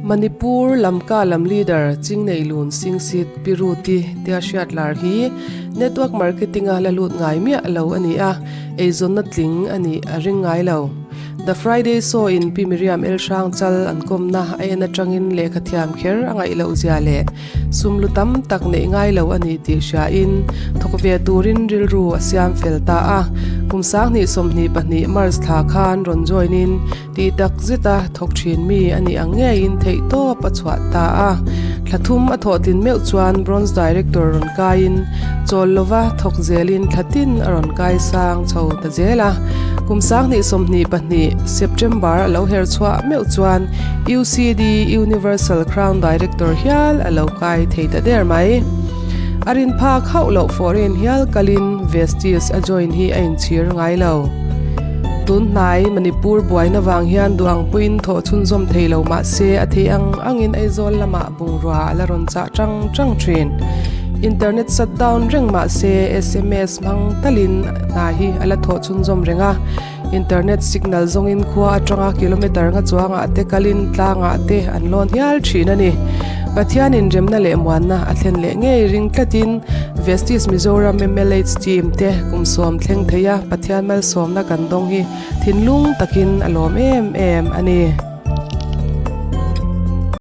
Manipur Lamka lam leader Chingneilun Singh Sit Piruti tia hriat lar hi network marketing a la lut ngai miah lo a ni a, eizawnna tling a nih a ring ngai lo. The Friday Show in Pi Miriam El Hrang Chal an kawmna a en atangin lehkha thiam kher a ngaih loh zia leh sum lu tam tak neih ngai lo a ni tih hriain thawk ve turin rilru a siam fel ta a. Kum 2022 March thla khan rawn join in Tih tak zeta thawk thin mi a nih ang ngeiin theih tawp a chhuah ta a. Thla thum a thawh tin meuh chuan Bronze Director rawn kaiin chawl lova thawk zelin thla tin a rawn kai sang chho ta zel a. Kum 2022 September a lo her chhuah meuh chuan UCD Universal Crown Director hial a lo kai thei ta der mai. A rin phak hauh loh foreign hial kalin Vestige a join hi a inchhir ngai lo. Tun hnai Manipur buaina vang hian duh ang puiin thawh chhunzawm thei lo mah se a thei ang angin Aizawl lamah bungrua a la rawn chah tang tang thin. Internet shut down reng mah se sms hmang talin hna hi a la thawh chhunzawm reng a. Internet signal zawngin khua atanga kilometer nga chuangah te kalin tlangah te an lawn hial thin a ni. Pathian inremna leh muanna a thlen leh ngei ring tlatin Vestige Mizoram MLH team te kum sawm thleng thei a Pathian malsawmna kan dawng hi thinlung takin a lawm em em a ni.